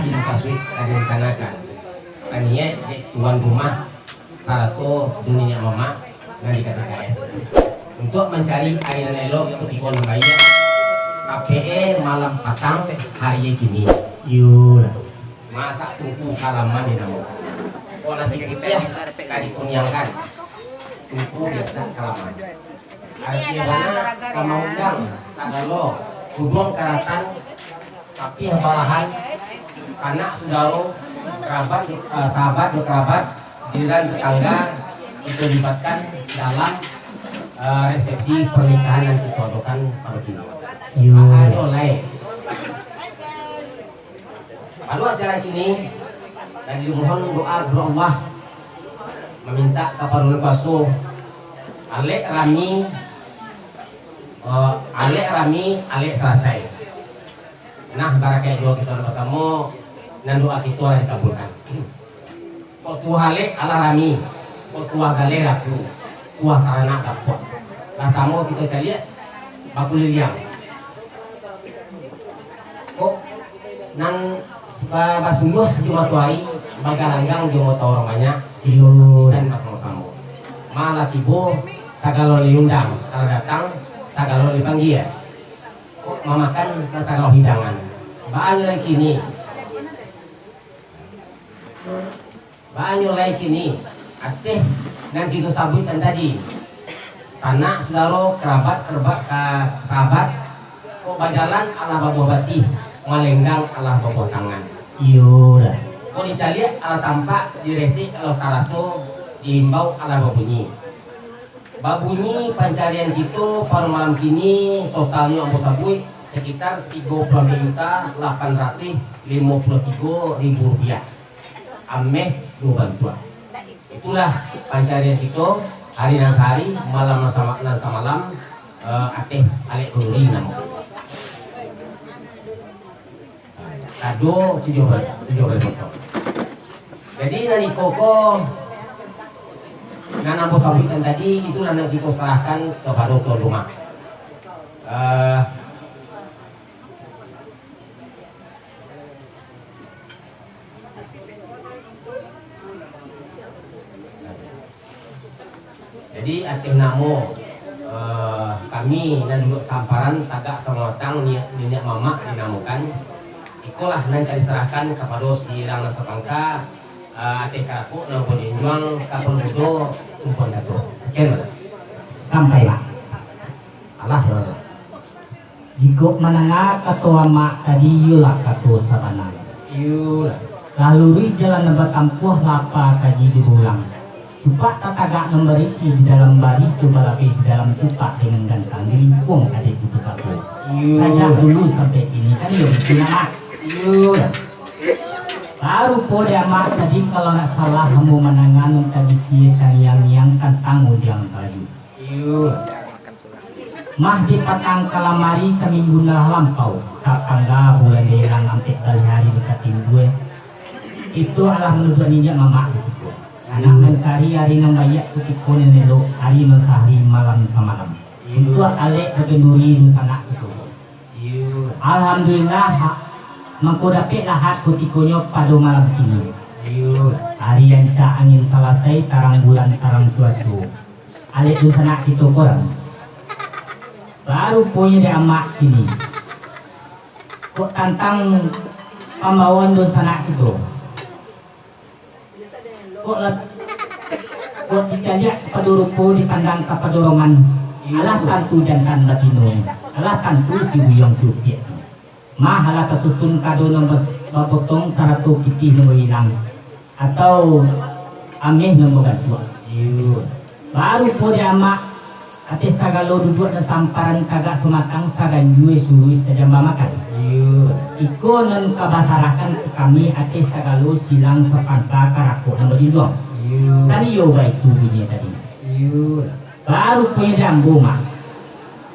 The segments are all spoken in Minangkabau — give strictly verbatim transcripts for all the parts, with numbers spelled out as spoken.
Nan pasuik ka direncanakan, taniaik dek tuan rumah sarato jo niniak mamak nan di K T K S, untuak mancari ari nan elok, kutiko nan baiak, tapiak malam patang hari kini. Iyolah. Masak tungku kalaman di namo. Kok nasi kipeh ka dikuniangkan, tungku biasa kalaman. Arti bana ka maundang sagalo kuduang karatan, sapih balahan, sanak sudaro, karabat, eh, sahabat jo karabat, jiran tetangga, kito libatkan dalam, eh, resepsi pernikahan nan kito adokan pado kini. Iyo. Baanyo lai. Pado acara kini, nan dimohon doa guru Allah, mamintak kapado Yang Kuaso, alek rami, eh, alek rami, alek salasai. Nah, barakaik doa kito basamo, nan doa kito lah dikabulkan. Kok tuah alek alah rami, kok tuah galeh laku, tuah taranak dapek. Lah samo kito caliak bakuliliang. Kok nan ba-, basuluah jo matoari, bagalanggang jo mata urang banyak, kito saksikan basamo-samo. Malah tibo sagalo diundang, alah datang sagalo dipanggia. Kok mamakan nan sagalo hidangan. Baanyo lai kini. Baanyo lai kini, ateh nan kito sabuikkan tadi, sanak sudaro, karabat, karabat ka sahabat, kok bajalan alah babuah batih, malenggang alah babuah tangan. Iyolah. Kok dicaliak alah tampak, diresik alah taraso, diimbau alah babunyi. Babunyi pancarian kito pado malam kini, totalnyo ambo sabuik, sekitar tigo puluah ampek juta lapan ratuih limo puluah tigo ribu rupiah. Ameh duo bantuak. Itulah pancarian kito hari nan sahari, malam nan sama-, nan samalam, eh, ateh alek kanduri namo. Ado tujuah baleh, tujuah baleh potong. Jadi, nan iko ko, nan ambo sabuikkan tadi, itulah nan kito sarahkan kapado tuan rumah. Eh, Jadi, ateh namo, eh, kami nan duduak samparan tagak samatang ni-, niniak mamak dinamokan, ikolah nan ka disarahkan kapado silang nan sapangka, eh, ateh karapuk nan bajunjuang ka pamudo tumpuan kato. Sakian, Mak. Sampai, Mak. Alah, Mak. Jikok mandanga kato amak tadi, iyolah kato sabananyo. Iyolah. Lah luruih jalan nan batampuah, lapa kaji diulang. Cupak tatagak nan barisi di dalam barih, cubo lapeh di dalam cupak dengan gantang, dilingkuang adaik di pusako. Iyo. Sajak dulu sampai kini kan iyo itu, Mak. Iyolah. Barupo di amak tadi, kalau ndak salah ambo mandanga nan tabisi tangiang-ngiang tantang undiang nan talaju. Iyo. Mah di patang kalamari saminggu nan lah lampau, sapangga bulan Delang ampek baleh ari dikatimbua, kito alah manuduak niniak mamak di siko. Anak mancari ari nan baiak kutiko nan elok, ari nan sahari malam samalam. Untuak alek bakanduri dunsanak kito. Iyo. Alhamdulillah, mangko dapeklah hak kutikonyo pado malam kini. Iyo. Ari rancak angin salasai, tarang bulan, tarang cuaco. Alek dunsanak kito ko rami. Baruponyo di amak kini. Kok tantang pambawaan dunsanak kito. Kok la-, kok dicaliak kapado rupo, dipandang kapado roman. Alah tantu jantan batino. Alah tantu si buyuang si upiak. Mah alah tasusun kado nan bas-, bapotong sarato pitih nan bailang, atau ameh nan bagantuang. Iyo. Barupo di amak, ateh sagalo duduak nan samparan tagak samatang, saganjua suruik sajamba makan. Iyo. Iko nan ka basarahkan ka kami ateh sagalo silang sapangka karapuk nan bajunjuang. Iyo. Kan iyo baitu bunyi tadi. Iyo. Baruponyo di ambo, Mak.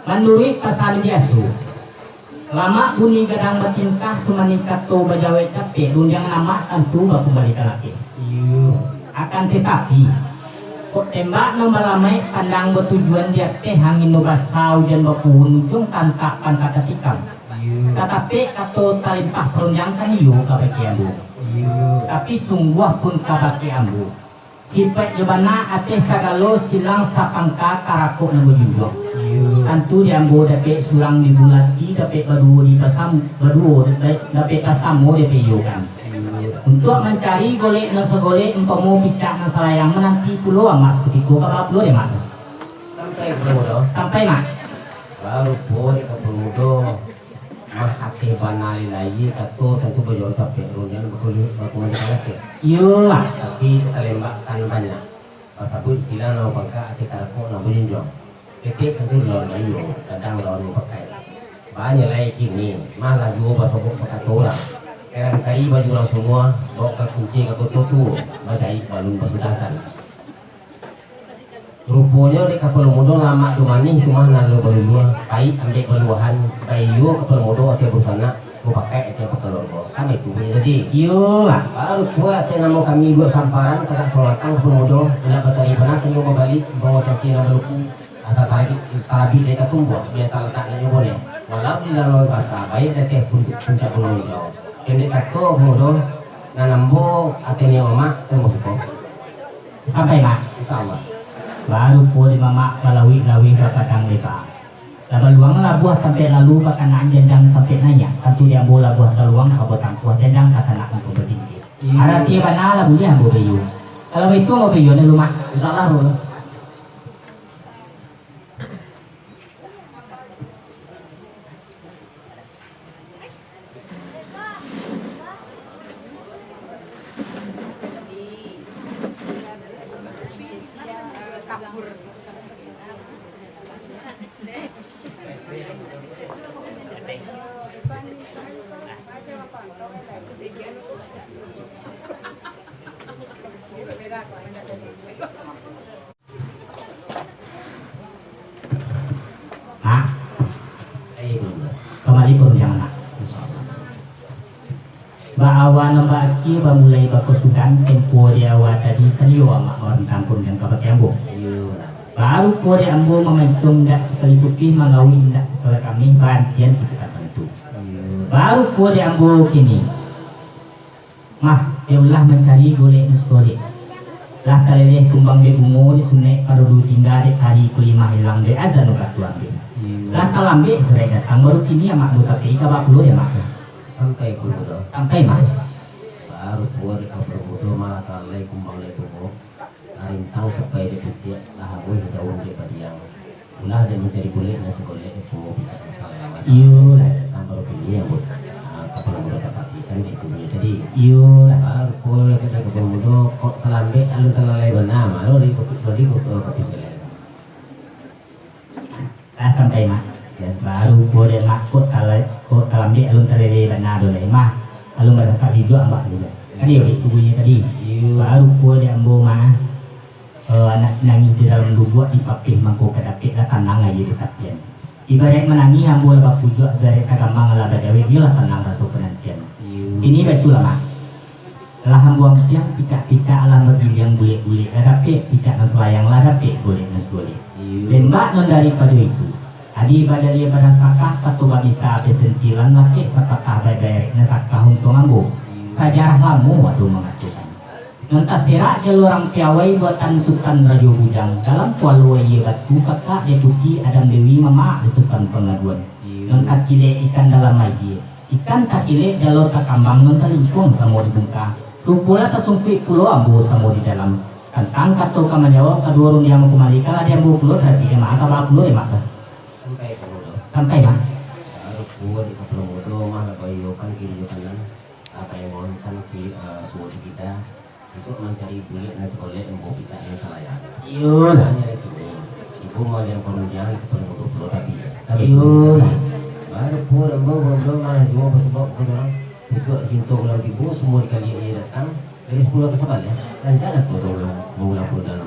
Manuruik pasan biaso, Lamak bunyi gadang batintah, sumani kato bajawek capek, rundiangan amak tantu bakumbali ka lapeh. Iyo. Akan tatapi, kok tembak nan balamaik, pandang batujuan di ateh, angin nan basa, ujan bapuhun, ujuang tantak pangka tatikam. Iyo. Tatapek kato talimpah parundiang kan iyo kabake ambo. Iyo. Tapi sungguah pun kabake ambo, sipaik jo bana ateh sagalo silang sapangka karakok nan bajunjuang. Iyo. Tantu di ambo dapek surang dibulati, dapek baduo dipasam-, baduo dapek, dapek basamo dipaiyokan. Iyo. Untuak mancari golek nan sagolek, umpamo picak nan salayang, mananti pulo amak sakutiko. Ka baa pulo dek mak tu? Sampai pulo doh. Sampai, mak. Baru pulo dek ka pulo doh. Mah ateh bana lai kato, tantu bajawab capek, rundiang baku-, bakumandangkan ateh. Iyo, Mak. Tapi talembakkan banyak. Pasabuik silang nan bapangka ateh karakok nan bajunjuang. Ketek tantu lawan baiyo, gadang lawan bapakai. Banyak lai kini, mah lah juo basobok bakato urang. Erang kari baju urang sumua, baok ka kunci ka koto tuo, bajaik balun basudahkan. Ruponyo dek kapalo mudo, lamak tu manih, tu mah nan lo baluluah, paik ambek baluahan, baiyo kapalo mudo ateh basanak, bapakai ateh bakaluargo. Kan itu bunyi tadi. Iyo, Mak. Baru pulo ateh namo kami buek samparan, tagak samatang kapalo mudo, indak bacari bana tanyo mambali, bawa cangkir nan baluku, asa tarabik, tarabik dek tatumbuah, biar talatak nak nyo boleh. Walau di lalau basa, baiak di ateh pun-, puncak gunung hijau. Pendek kato kapalo mudo, nan ambo ateh niang lamak, tarimo suko. Sampai, Mak. Insya Allah. Baru pulo dek mamak balawik-lawik bapadang leba. Lah baluang labuah tampek lalu, bakanaan janjang tampek naiak. Tantu di ambo labuah taluang ka batangkuah, janjang ka tanak ambo bajingkir. Iyo. Arati bana lah buliah ambo baiyo. Kalau baitu ambo baiyo dulu, Mak. Insya Allah, Bro. Ha? Kambali parundiangan, Mak. Insya Allah. Baawa nan baakhia bamulai bakosudahan, tempo di awa tadi kalio amak marantang parundiangan kabake ambo. Iyo, Mak. Barupo dek ambo mamancuang indak sakali putih, mangawi indak sakali kamih, baantian kito ka tantu. Iyo. Barupo dek ambo kini. Mah, dek ulah mancari golek nan sagolek. Lah taleleh kumbang dek bungo, dek sunek paradu tingga, dek tali kulimah ilang, dek azan wakatu ambiak. Iyo. Lah talambek sarai datang, baru kini amak butapei, ka baa pulo dek amak tu? Sampai pulo doh. Sampai, Mak. Baru pulo dek kapalo mudo, malah taleleh kumbang dek bungo. Rintang tupai dek putiak, lah abuih daun dek badiang. Ulah dek mancari bulek nan sagolek, dek punggo picak nan salayang. Iyo. Sayo datang baru kini, ambo, ah, kapalo mudo tapatikan dek itu bunyi tadi. Iyo lah. Baru pulo dek kapalo mudo, kok talambek alun talalai bana, malu di kopi, di kopi, kopi sagaleh. Lah sampai, Mak. Baru pulo dek Mak, kok tala-, kok talambek alun taleleh bana doh lai, Mah. Alun basasak jujuak, Mak, tu. Kan iyo, itu bunyi tadi. Iyo. Baru pulo dek ambo, Mah. Eh, anak sinangih di dalam lubuak dipapeh mangko ka dapek, lah tanang aia di tapian. Ibaraik manangih ambo lah bapujuak, ibaraik tagamang lah bajawek, iyolah sanang raso panantian. Iyo. Kini baitulah, Mah. Lah ambo ampiang picak-picak, lah bagiliang bulek-bulek, lah dapek picak nan salayang, lah dapek golek nan sagolek. Iyo. Lembak nan daripado itu, adi badalia badan sakah, kato babisa ape sentilan, lakek sapatah baek-baek nan sakah untuang ambo. Iyo. Sajarah lamo ado mangatokan, nan taserak jalo urang piawai, buatan Sutan Rajo Bujang, dalam kualo aia batu, kakak dek Puti Adam Dewi, mamak dek Sutan Pangaduan. Iyo. Nan takilek ikan dalam aia. Ikan takilek jalo takambang, nan talingkuang samo di bungka. Rupo lah tasungkuik pulo ambo samo di dalam. Tantang kato ka manjawab, kaduo rundiang mangkumbalikan, lah di ambo pulo, tarapik dek Mak, ka baa pulo dek Mak tu? Sampai ka mudo. Sampai, Mak. Rupo dek kapalo mudo, Mah lah baiyokan kiri jo kanan. Lah baingokan ki-, eh, suo di kida. Untuak mancari bulek nan sagolek, ambo picak nan salayang. Iyolah. Hanya itu. Ibu mau diam parundiangan kapalo mudo pulo tadi. Iyolah. Baru pulo ambo gondrong malah juo basabab ka urang. Pucuak cinto ulang tibo, sumua dikaliak aia datang. Dari sapuluah ka sabaleh, lancar lah tu urang maulang pulo dalam.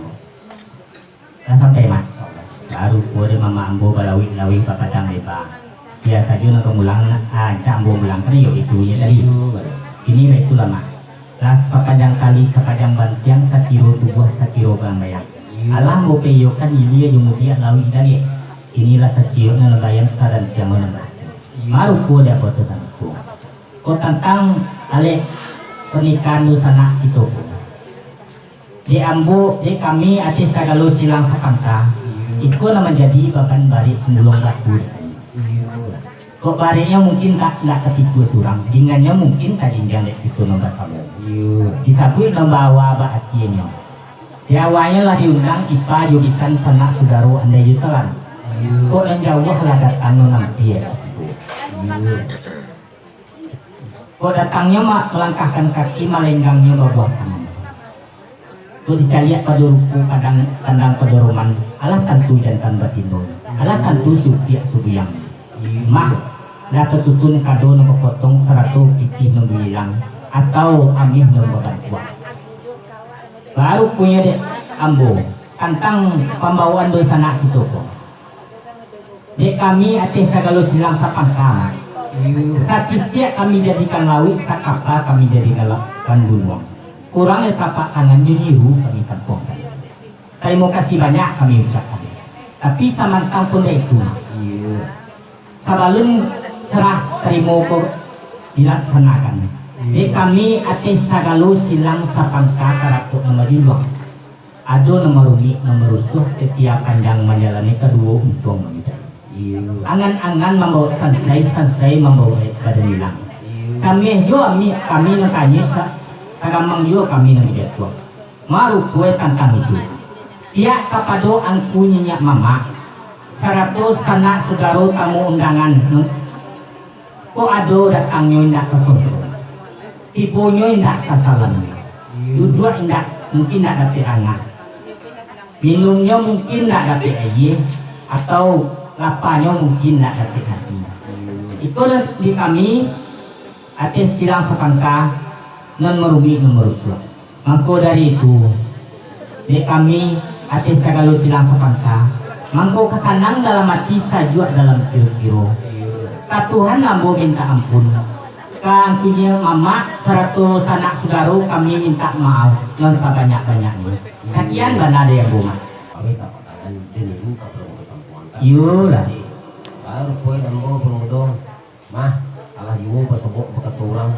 Lah sampai, Mak. Baru pulo dek mamak ambo balawik-lawik bapadang leba. Sia sajo nan ka mulang, ah, rancak ambo mulangkan iyo itu bunyi tadi. Iyo, batua. Kini baitulah, Mak. Lah sapanjang tali, sapanjang bantiang, sakiro tubuah, sakiro balayang-layang. Iyo. Alah ambo paiyokan ilia jo mudiak lawik daliak. Kini lah saciok nan lambayang, sadantiang nan basi. Marupo dek ambo tu tadi ko. Ko tantang alek pernikahan dunsanak kito ko. Dek ambo, dek kami, ateh sagalo silang sapangka, iko nan manjadi baban barek sumulong batu. Kok bareknyo mungkin tak, indak tapikua surang, dingannyo mungkin tajinjang dek kito nan basamo. Iyo. Disabuik nan baawa bak atienyo. Di awalnyo lah diundang ipa jo bisan sanak sudaro andai jo talan. Iyo. Kok nan jauah lah datang nan ampia lah tibo. Iyo. Kok datangnyo ma-, malangkahkan kaki, malenggangnyo babuah tangan. Kok dicaliak pado rupo kadang, kandang pado roman, alah tantu jantan batino, alah tantu supiak subuyang. Mah, lah tasusun kado nan bapotong sarato pitih nan bulilang, atau ameh nan babantuak. Baruponyo dek ambo, tantang pambawaan dunsanak kito ko. Dek kami ateh sagalo silang sapangka. Satitiak kami jadikan lauik, sakapa kami jadikan la-, kan gunuang. Kurang jo tapak tangan jo nyiru kami tampuangkan. Tarimo kasih banyak kami ucapkan. Tapi samantang pun dek itu, sabalun serah tarimo ko dilaksanakan. Dek kami ateh sagalo silang sapangka tarapuk nan bajuang. Ado nan marumik, nan marusuah, satia panjang manjalani, kaduo untuang mamidai. Iyo. Angan-angan mambaok sansai, sansai mambaok badan ilang. Iyo. Cameh juo ami-, kami nan tanyek, ca-, tagamang juo kami nan dijatuah. Marupo tantang itu. Pihak kapado angku niniak mamak, sarato sanak sudaro tamu undangan, Kok ado datangnyo indak tasonsong, tibonyo indak tasalami, duduak indak, mungkin indak dapek angah, minumnyo mungkin indak dapek aia, atau lapanyo mungkin indak dapek nasi. Iko nan di kami ateh silang sapangka, nan marumik, nan marusuah. Mangko dari itu, dek kami, ateh sagalo silang sapangka, mangko ka sanang dalam ati, sajuak dalam kiro-kiro. Ka Tuhan ambo mintak ampun, ka angku niniak mamak, sarato sanak sudaro kami mintak maaf nan sabanyak-banyaknyo. Sakian bana dari ambo, Mak. Aweh tapak tangan, jo nyiru ka pado mudo tampuang. Iyolah. Baru poin ambo pamudo. Mah, alah juo basobok bakato urang,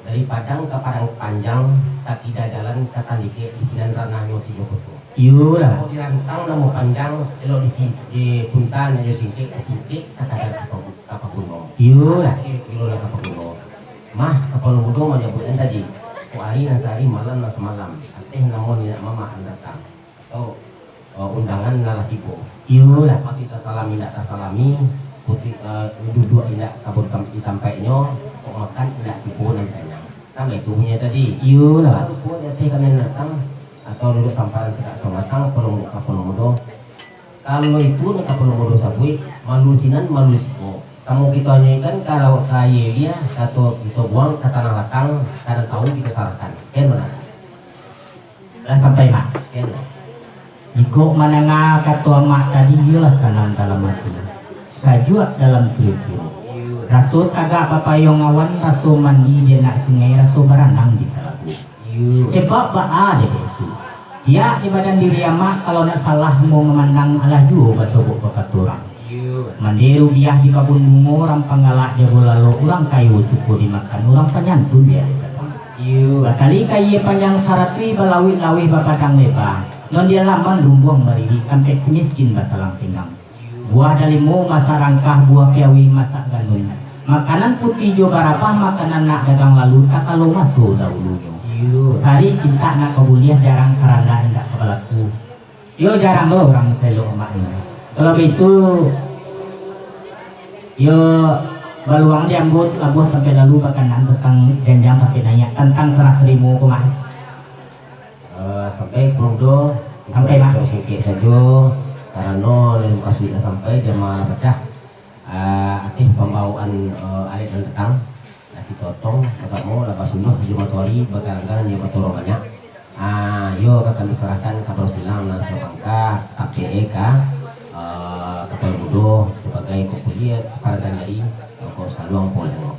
dari Padang ka Padang Panjang, takida jalan ka Tandikek, di sinan ranahnyo Tigo Koto. Iyolah. Namo dirantang, namo panjang, elok di si-, dipunta, nan jo singkek, singkek sakadar ka pagu-, ka paguno. Iyolah. Kiro-kiro lah ka paguno. Mah, kapalo mudo manyabuik tadi, kok ari nan sahari, malam nan samalam, ateh namo niniak mamak nan datang. Atau, eh, undangan nan lah tibo. Iyolah. Apa kita salami indak tasalami, putih, eh, duduak indak tabur tam-, di tampaiknyo, kok makan indak tibo nan kanyang. Kan baitu bunyi tadi. Iyolah. Baru pulo di ateh kami datang, atau duduak samparan tidak sabatang, kalau muka kalau mudo. Kalau itu nan kapalo mudo sabuik, malu sinan, malu siko. Samo kito anyoikan ka lawak ka aia liah, kato kito buang ka tanah lakang, kada tahu kito sarahkan. Sekian bana. Lah sampai, Mak? Jikok mandanga kato Amak tadi, iyolah sanang dalam ati, sajuak dalam kiro-kiro. Raso tagak bapayuang awan, raso mandi di anak sungai, raso baranang di talago. Sebab baa dek itu? Tiak di badan diri Amak, kalau nak salah ambo mamandang, alah juo basobok bakato urang. Iyo. Mande rubiah di kabun bungo, urang panggalak jago lalok, urang kayo suko dimakan, urang panyantun diari gadang. Iyo. Batali kayia panjang saratuih, balawik laweh bapadang leba, nan di alaman rumbuang bariri, tampek si miskin basalang pinggang. Iyo. Buah dalimo masak rangkah, buah piawai masak ganun. Makanan putih jo barabah, makanan nak dagang lalu, takalo maso dahulunyo. Iyo. Sarik pintak nak ka buliah, jarang karanda indak ka balaku. Yo, jarang lo urang saelok Amak ni. Kalau baitu, yo, baluang di ambo labuah tampek lalu bakanan tantang janjang tampek naiak, tantang sarah tarimo ko, Mak. Eh, sampai kapalo mudo, sampai, Mak. Singkek sajo, karano nan mukasuik lah sampai, jama lah pacah. Ah, ateh pambawaan, eh, alek nan datang, lah kito otong basamo, lah basuluah jo matoari, bagalanggang jo batorong banyak. Ah, yo ka kami sarahkan ka pado silang nan sapangka, tapi, eh, ka, eh, kapalo mudo sabagai kopulia parantan dari, eh, ko saluang polengok.